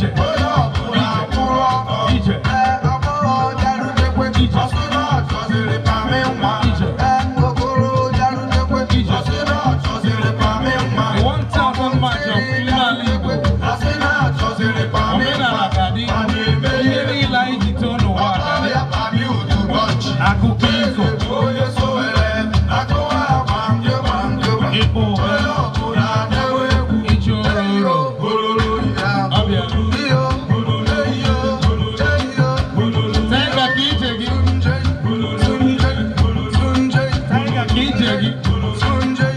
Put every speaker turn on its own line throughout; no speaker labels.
Ije.
Onye ọbụla kwụrụ ọtọ.
Ije.
Ee, agbọghọ bịarutekwe.
Ije.
Ọ sị na ọ chọziri pamị nwa.
Ije.
Ee, okoro bịarutekwe.
Ije.
Ọ sị na ọ chọziri pamị nwa.
The 1000 march of n'ala Igbo.
Ọ sị na ọ chọziri pamị nwa.
Omenala ga-adị.
A na-eme
Ihe
ihe.
niile anyị ji too n'ụwa
Ọ
ga-adị.
ya pamị udu bọnchị.
Akụkọ ifo.
Onye sowere, akụwa gbamje gbamje gbam.
Ịkpọ ụba.
Onye ọbụla na-ewe egwu.
Ichi ororo.
Ololo ya.
Ọbịa.
Iyo, eyo, eyo.
Tenga ka ije gị.
Sunje, sunje, sunje,
Tenga ka ije gị.
sunje.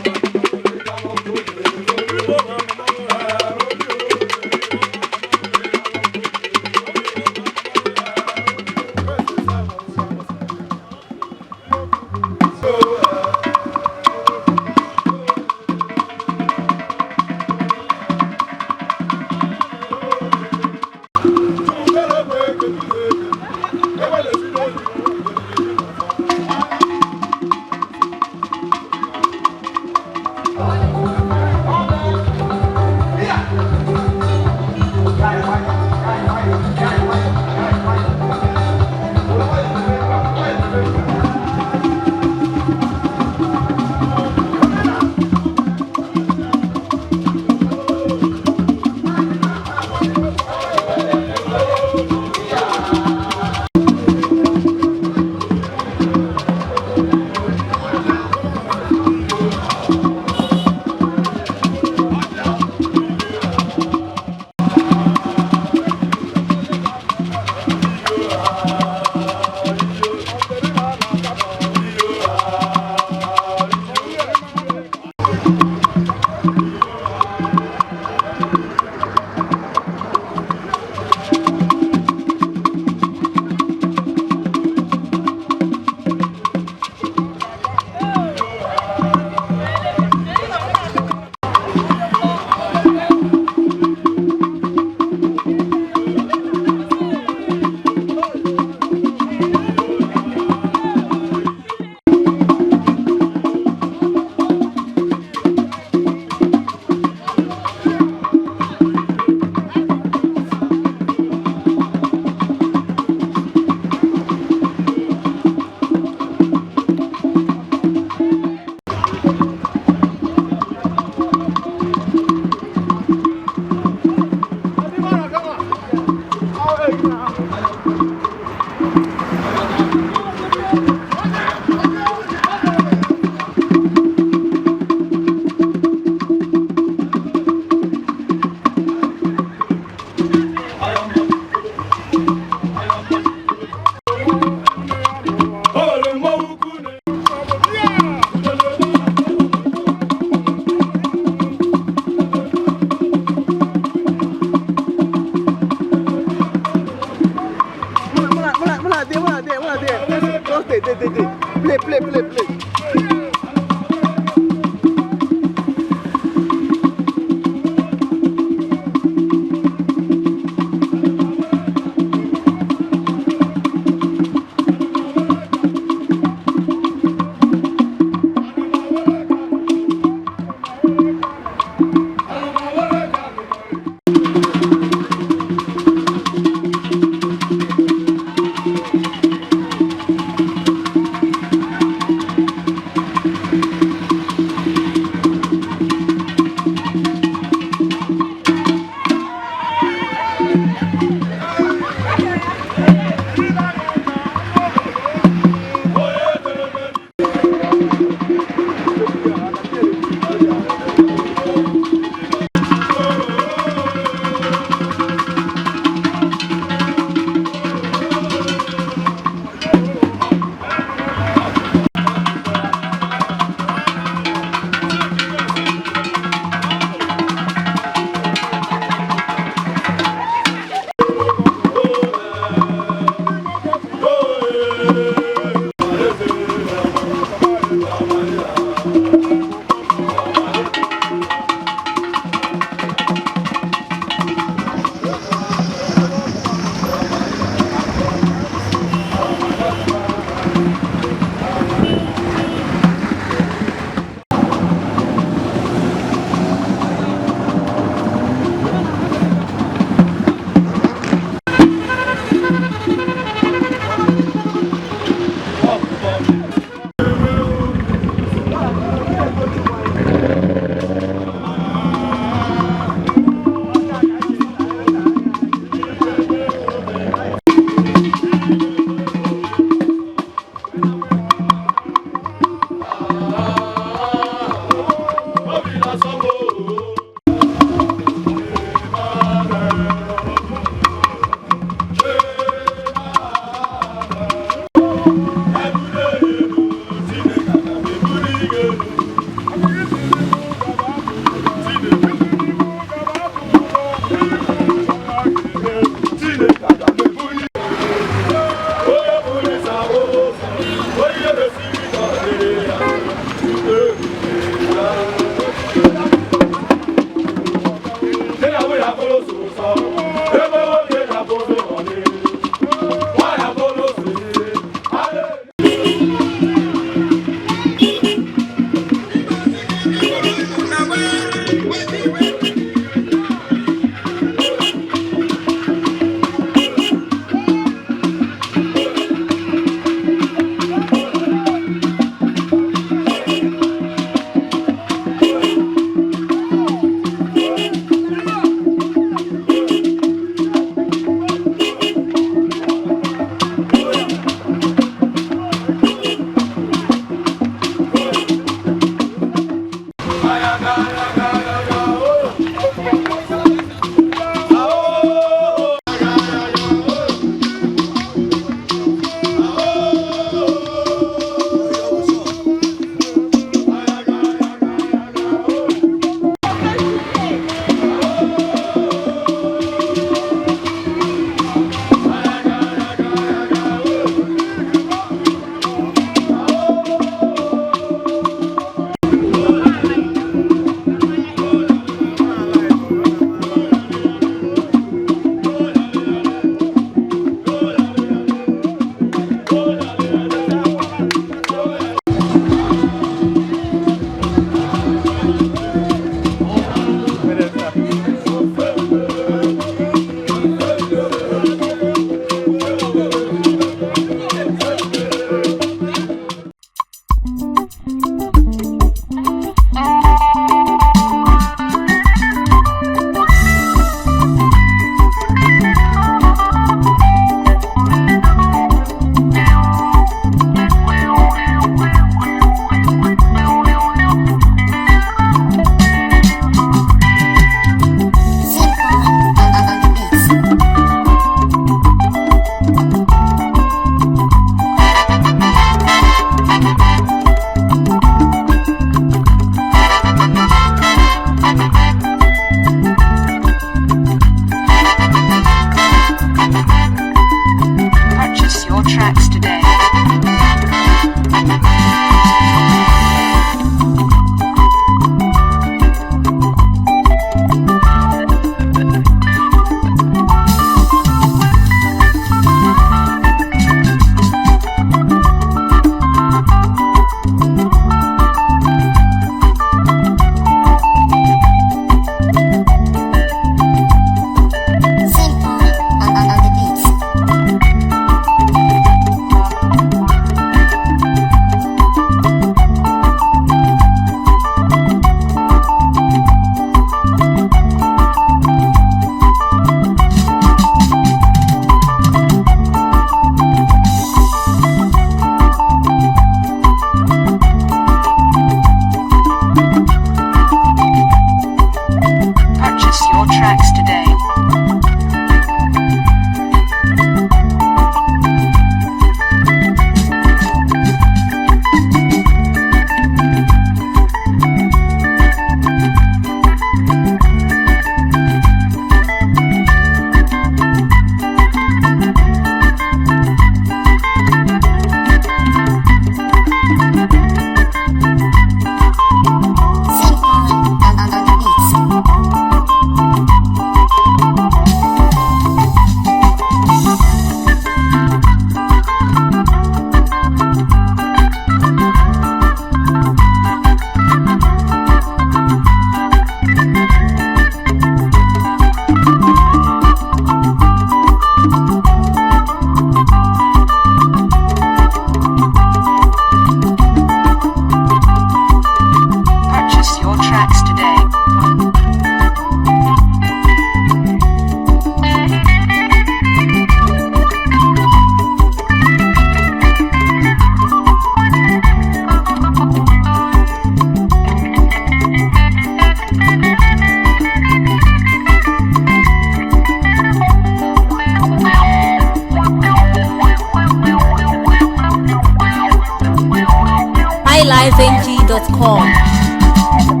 highlifeng.com.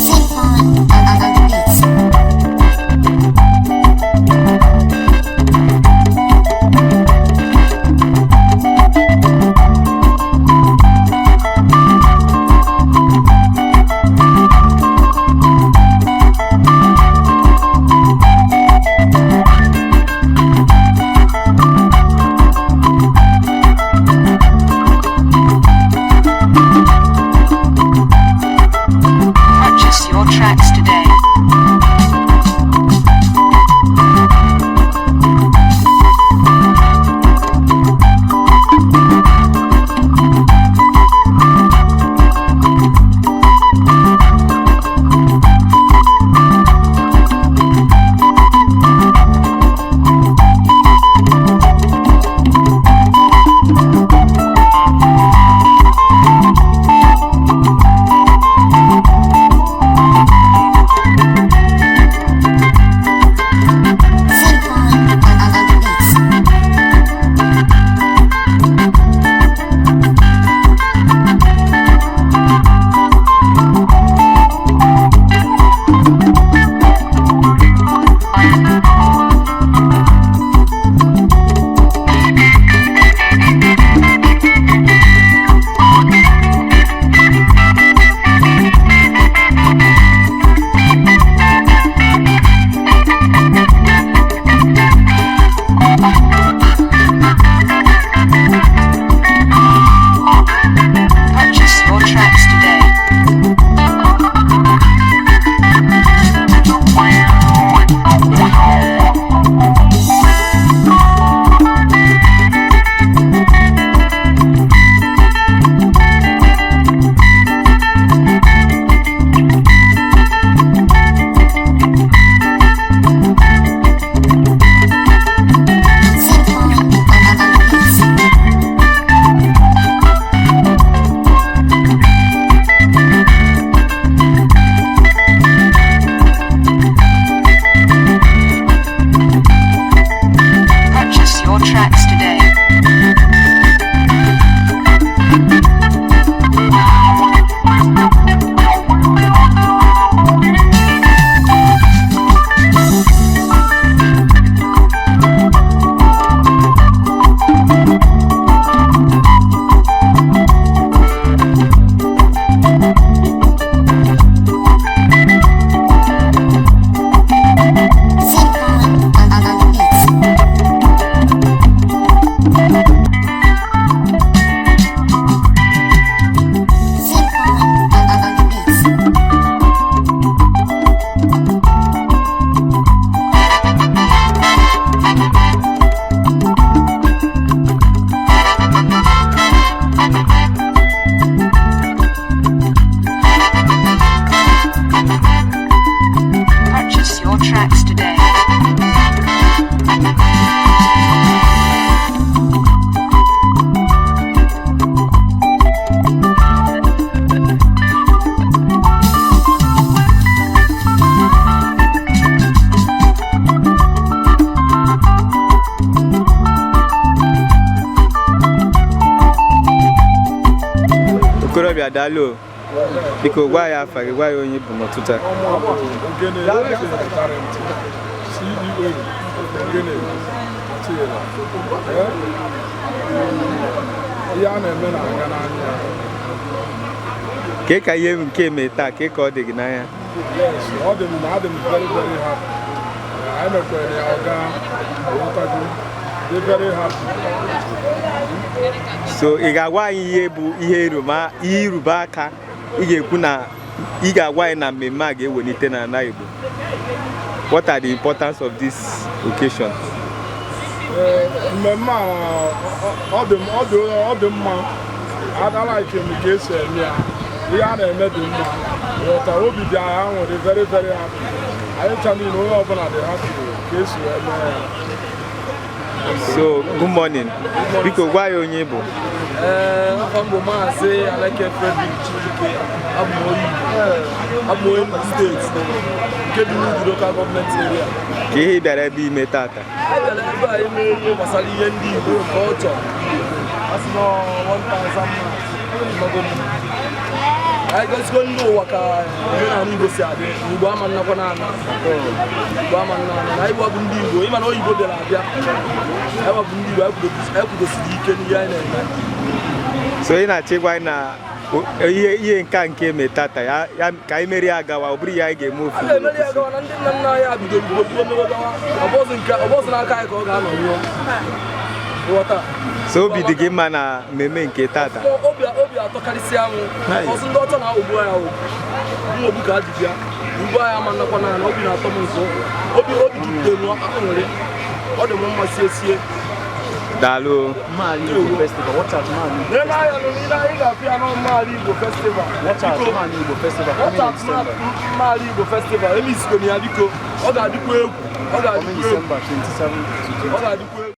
Simple on the beats.
Purchase your tracks today.
Simple on the beats.
Purchase your tracks today.
Simple on the beats.
Purchase your tracks today.
Simple on the beats. Simple on the beats.
Purchase your tracks today.
Okorobịa, daalụ o. Biko gwa ya afa gị, gwa ya onye ị bụ n'ụtụtụ a.
Ogene Darlington, CEO Ogene Chila. Ihe a na-eme na-aga n'anya.
Kee ka ihe nke eme taa, kee ka ọ dị gị n'anya?
Yes, ọ dị m na adị m very very happy. Anyị mekwere ya ọga ghọtago, dị very happy.
So ị ga-agwa anyị ihe bụ ihe ịrụma ihe ịrụba aka ị ga-ekwu na ị ga-agwa anyị na mmemme a ga-ewelite n'ala Igbo. What are the importance of this occasion?
Ee, mmemme a ọ dị m- ọ dị ọ dị mma. Adalaike m ka esi eme ya. Ihe a na-eme dị mma, ghọta obi dị anyị aṅụrị, very very happy. Anyị cha niile, onye ọbụla dị happy ka esi wee mee ya.
So good morning. Biko gwa ya onye ị bụ.
Ee, afọ m bụ Maazị Aleke Frederick Chijike. Abụ m onye Igbo, abụ m onye Enugu Steeti nke dị n'Udi Local Government Area.
Ka ihe ị bịara ebe ime tata?
A bịara ebe a ime ihe gbasara ihe ndị Igbo, culture. A sị na 1000 marks. Ịmago anyị gosigo ndị ụwa ka omenala Igbo si adị na Igbo ama nnakwa na ana, Igbo ama nna ana, na anyị bụ ndị Igbo. Ịma na oyibo bịara abịa, anyị bụ ndị Igbo, anyị kwudosiri ike n'ihe anyị na-eme.
So ị na-achọ ịgwa anyị na ihe nke a nke eme tata ya ka anyị merie agawa, ọ bụrụ ihe anyị ga-eme ofu
A ga-emeri ya gawa na ndị nna nna anyị bidoro Igbo bido mewe gawa. Ọbọzụ nke ọbọzụ n'aka anyị ka ọ ga-anọ ruo, ghọta?
So obi dị gị mma na mmemme nke tata?
Obi atọkarịsịa m. Ọsụ ndị ọcha na-aghọgbu anyị aghọgbu, mwogbu ka a ji bịa ugbu anyị ama nnakwa na obi na-atọ m nso, obi jupụtara m aṅụrị, ọ dị m mma sie sie.
Daalụ.
Mali Igbo Festival. Watch out, Mali.
N'ebe ahịa nọ n'ile anyị ga-afụ ya n'Mali Igbo Festival.
Watch out,
Biko,
Mali Igbo Festival
watch
coming in
out.
December.
Mali Igbo Festival emisikoni ya, biko, ọ ga-adịkwa egwu, ọ
Coming
ga-adịkwa egwu.
December 27 to
Ọ
20.
ga-adịkwa egwu.